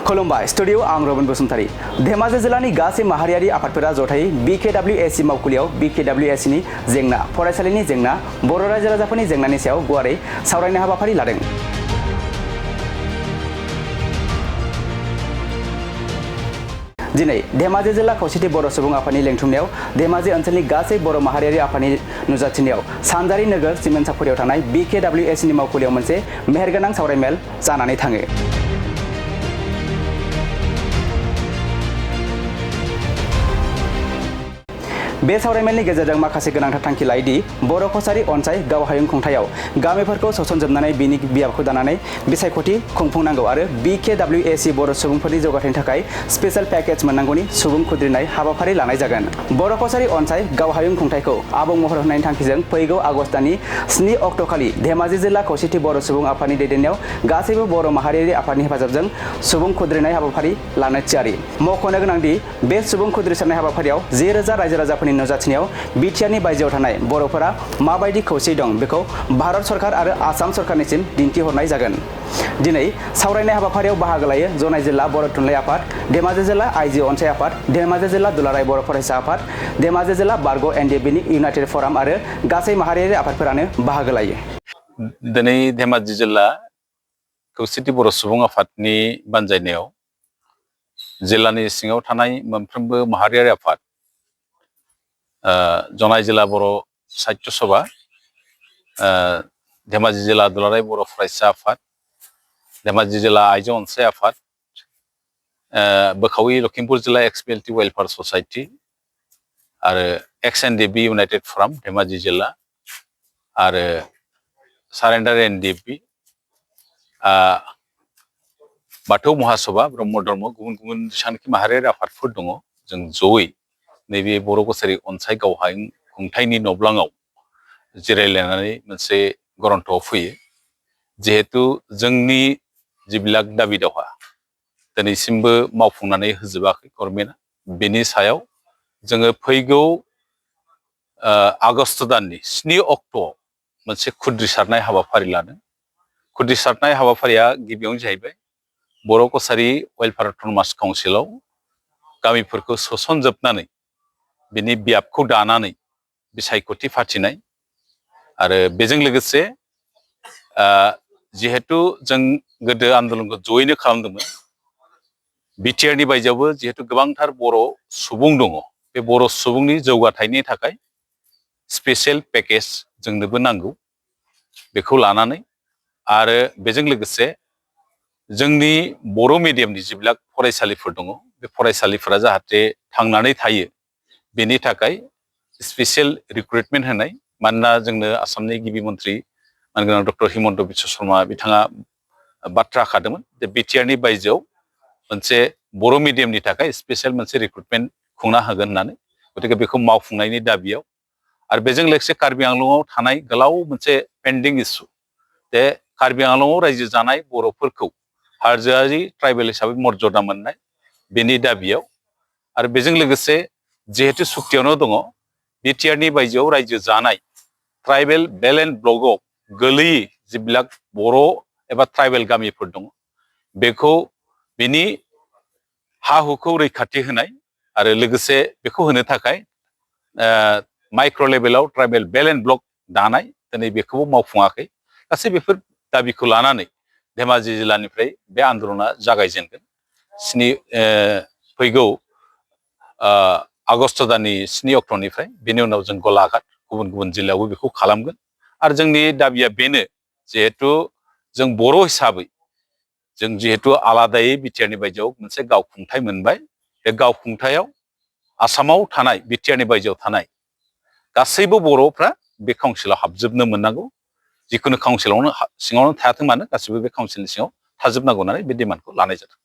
खुलुमबाय स्टुडिअ आं रबिन बसुमतारी धेमाजि जिल्लानि गासै माहारियारि आफादफोरा जथायै BKWAC मावखुलियाव BKWAC नि जेंना फरायसालिनि जेंना बर' रायजो राजाफोरनि जेंनानि सायाव गुवारै सावरायनो हाबाफारि लादों। दिनै धेमाजि जिल्ला खौसेथि बर' सुबुं आफादनि लेंथुमनायाव धेमाजि ओनसोलनि गासै बर' माहारियारि आफादनि नुजाथिनायाव सानजारि नोगोर सिमेन्ट सापरियाव थानाय BKWAC नि मावखुलियाव मोनसे मेहेरगोनां सावरायमेल जानानै थाङो। बे सावरायमेलनि गेजेरजों माखासे गोनांथार थांखि लायोदि बर' कसारि अनसाय गावहायुं खुंथायाव गामिफोरखौ सोसनजोबनानै बिनि बियाबखौ दानानै बिसायख'थि खुंफुंनांगौ आरो BKWAC बर' सुबुंफोरनि जौगाथायनि थाखाय स्पेशल पेकेज मोननांगौनि सुबुं खुद्रिनाय हाबाफारि लानाय जागोन। बर' कसारि अनसाय गावहायुं खुंथायखौ आबुं महर होनायनि थांखिजों फैगौ आगस्ट दाननि 7 अक्ट'खालि धेमाजि जिल्ला खौसेथि बर' सुबुं आफादनि दैदेननायाव गासैबो बर' माहारियारि आफादनि हेफाजाबजों सुबुं खुद्रिनाय हाबाफारि लानो थियारि। मख'नो गोनांदि बे सुबुं खुद्रिसारनाय हाबाफारियाव 10,000 रायजो राजाफोरनि नुजाथिनायाव बिटिआरनि बायजोआव थानाय बर'फोरा माबायदि खौसेयै दं बेखौ भारत सरकार आरो आसाम सरकारनिसिम दिन्थिहरनाय जागोन। दिनै सावरायनाय हाबाफारियाव बाहागो लायो जनाय जिल्ला बर' थुनलाइ आफाद, धेमाजि जिल्ला आइजो अनसाय आफाद, धेमाजि जिल्ला दुलाराय बर' फरायसा आफाद, धेमाजि जिल्ला बारग' NDFB नि इउनाइटेड फराम आरो गासै माहारियारि आफादफोरानो बाहागो लायो। दिनै धेमाजि जिल्ला खौसेथि बर' सुबुं आफादनि बानजायनायाव जिल्लानि सिङाव थानाय मोनफ्रोमबो माहारियारि आफाद, जनाय जिल्ला बर' साहित्य सभा, धेमाजि जिल्ला दुलाराय बर' फरायसा आफाद, धेमाजि जिल्ला आइजो अनसाय आफाद, बोखावि लखिमपुर जिल्ला XPLT वेलफेयार ससाइटि आरो XNDB इउनाइटेड फराम धेमाजि जिल्ला आरो सारेन्डार NDFB, बाथौ महासभा ब्रह्म धर्म गुबुन गुबुन जेसेबांखि माहारियारि आफादफोर दङ जों जयै नैबे बर' कसारि अनसाय गावहायुं खुंथायनि नब्लाङाव जिरायलायनानै मोनसे गरन्थ'आव फैयो। जिहेतु जोंनि जिबिलाक दाबि दावहा दिनैसिमबो मावफुंनानै होजोबाखै गभर्नमेन्टआ, बेनि सायाव जोङो फैगौ आगस्ट दाननि 7 अक्ट'आव मोनसे खुद्रिसारनाय हाबाफारि लादों। खुद्रिसारनाय हाबाफारिया गिबियावनो जाहैबाय बर' कसारि वेलफेयार अट'नमास काउन्सिलाव गामिफोरखौ सोसनजोबनानै बिनि बियाबखौ दानानै बिसायख'थि फाथिनाय आरो बेजों लोगोसे जिहेतु जों गोदो आन्दलनखौ जयैनो खालामदोंमोन, बिटिआरनि बायजोआवबो जिहेतु गोबांथार बर' सुबुं दङ, बे बर' सुबुंनि जौगाथायनि थाखाय स्पेशल पेकेज जोंनोबो नांगौ। बेखौ लानानै आरो बेजों लोगोसे जोंनि बर' मिडियामनि जिबिलाक फरायसालिफोर दङ, बे फरायसालिफोरा जाहाथे थांनानै थायो बेनि थाखाय स्पेशल रिक्रुटमेन्ट होनाय। मानोना जोंनो आसामनि गिबि मन्थ्रि मानगोनां डक्टर हिमन्त बिश्व शर्मा बिथाङा बाथ्रा खादोंमोन जे बिटिआरनि बायजोआव मोनसे बर' मिडियामनि थाखाय स्पेशल मोनसे रिक्रुटमेन्ट खुंना होगोन होननानै। गतिके बेखौ मावफुंनायनि दाबियाव आरो बेजों लोगोसे कार्बि आंलंआव थानाय गोलाव मोनसे पेन्डिं इस्यु, बे कार्बि आंलंआव रायजो जानाय बर'फोरखौ हाजोआरि ट्राइबेल हिसाबै मर्यादा मोननाय बेनि दाबियाव आरो बेजों लोगोसे जिहेतु सुक्तियावनो दङ बिटिआरनि बायजोआव रायजो जानाय ट्राइबेल बेल्ट एन्ड ब्लकआव गोलैयै जिबिलाक बर' एबा ट्राइबेल गामिफोर दङ, बेखौ बिनि हा हुखौ रैखाथि होनाय आरो लोगोसे बेखौ होनो थाखाय माइक्र' लेभेलाव ट्राइबेल बेल्ट एन्ड ब्लक दानाय, दिनै बेखौबो मावफुङाखै। गासै बेफोर दाबिखौ लानानै धेमाजि जिल्लानिफ्राय बे आन्दलना जागायजेनगोन। फैगौ आगस्ट दाननि 7 अक्ट'निफ्राय। बेनि उनाव जों गलाघाट गुबुन गुबुन जिल्लायावबो बेखौ खालामगोन आरो जोंनि दाबिया बेनो, जिहेतु जों बर' हिसाबै जों जिहेतु आलादायै बिटिआरनि बायजोआव मोनसे गावखुंथाय मोनबाय, बे गावखुंथायाव आसामाव थानाय बिटिआरनि बायजोआव थानाय गासैबो बर'फ्रा बे काउन्सिलाव हाबजोबनो मोननांगौ। जिखुनु काउन्सिलावनो सिङावनो थायाथों मानो गासैबो बे काउन्सिलनि सिङाव थाजोबनांगौ होननानै बे डिमान्डखौ लानाय जादों।